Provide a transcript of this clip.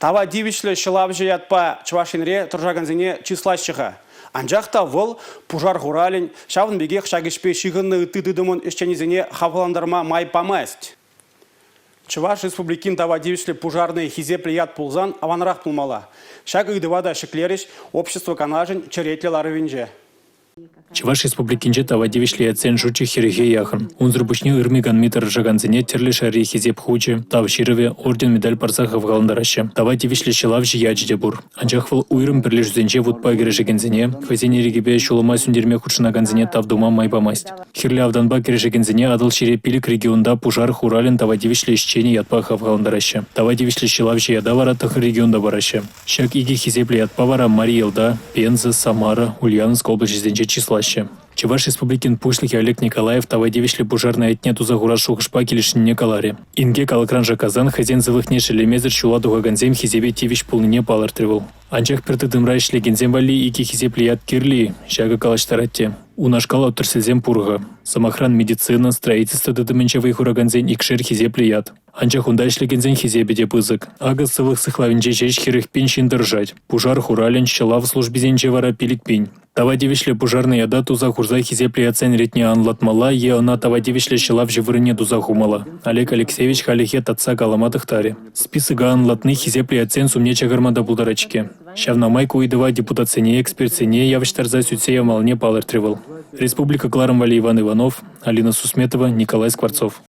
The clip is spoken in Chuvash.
Тава тивӗҫлӗ ҫӑлавҫӑ ятпа Чӑваш Енре тӑрӑшакансене чыслаҫҫӗ-ха. Анчах та вӑл пушар хуралӗн, ҫавӑн пекех ҫак ӗҫпе ҫыхӑннӑ ытти тытӑмӑн ӗҫченӗсене хавхалантарма май памасть. Чӑваш Республикин тава тивӗҫлӗ пушарнӑй хисеплӗ ят пулсан аванрах пулмалла. Ҫак ыйтӑва та ҫӗклерӗҫ общество канашӗн черетлӗ ларӑвӗнче. Чӑваш Республикинче тава тивӗҫлӗ ятсен шучӗ 40-е яхӑн. Унсӑр пуҫне ырми-канми тӑрӑшакансене тӗрлӗ шайри Хисеп хучӗ, Тав ҫырӑвӗ, орден-медаль парса хавхалантараҫҫӗ. Тава тивӗҫлӗ ҫӑлавҫӑ ячӗ те пур. Анчах вӑл уйрӑм пӗрлешӳсенче вутпа кӗрешекенсене, хӑйсен ирӗкӗпе ҫулӑма сӳнтерме хутшӑнакансене тав тума май памасть. Хӗрлӗ автанпа кӗрешекенсене Атӑлҫире 5 регионта пушар хуралӗн тава тивӗҫлӗ ӗҫченӗ ятпа хавхалантараҫҫӗ. Тава тивӗҫлӗ ҫӑлавҫӑ ята вара 9 регионта параҫҫӗ. Ҫак икӗ хисеплӗ ятпа вара Мари Элта, Пенза, Самара, Ульяновск облаҫӗсенче чыслаҫҫӗ. Чӑваш Республикин Пуҫлӑхӗ Олег Николаев тава тивӗҫлӗ пушарнӑй ятне туса хурас шухӑшпа килӗшнине каларӗ. Инкек алӑкран шаккасан хӑйсен сывлӑхне шеллемесӗр ҫула тухакансем хисепе тивӗҫ пулнине палӑртрӗ вӑл. Анчах пӗр тытӑмра ӗҫлекенсем валли икӗ хисеплӗ ят кирлӗ-и? Ҫакӑ калаҫтарать те. Унашкал отрасльсем пур-ха. Сӑмахран, медицина, строительство тытӑмӗнче вӑй хуракансен икшер хисеплӗ ят. Анчах унта ӗҫлекенсен хисепӗ те пысӑк. Акӑ сывлӑх сыхлавӗнче ҫеҫ 40 пин ҫын тӑрӑшать. Пушар хуралӗн, ҫӑлав службисенче вара 5 пин. Тава тивӗҫлӗ пушарнӑй ята туса хурса хисеплӗ ятсен ретне анлӑлатмалла е ӑна тава тивӗҫлӗ ҫӑлавҫӑ вырӑнне туса хумалла. Олег Алексеевич хальлӗхе татса калама тӑхтарӗ. Списока анлӑлатни хисеплӗ ятсен сумне чакарма та пултарать-ҫке. Ҫавна май ку ыйтӑва депутатсене, экспертсене явӑҫтарса сӳтсе явмаллине палӑртрӗ вӑл. Республика кӑларӑм валли Иван Иванов, Алина Сусметова, Николай Скворцов.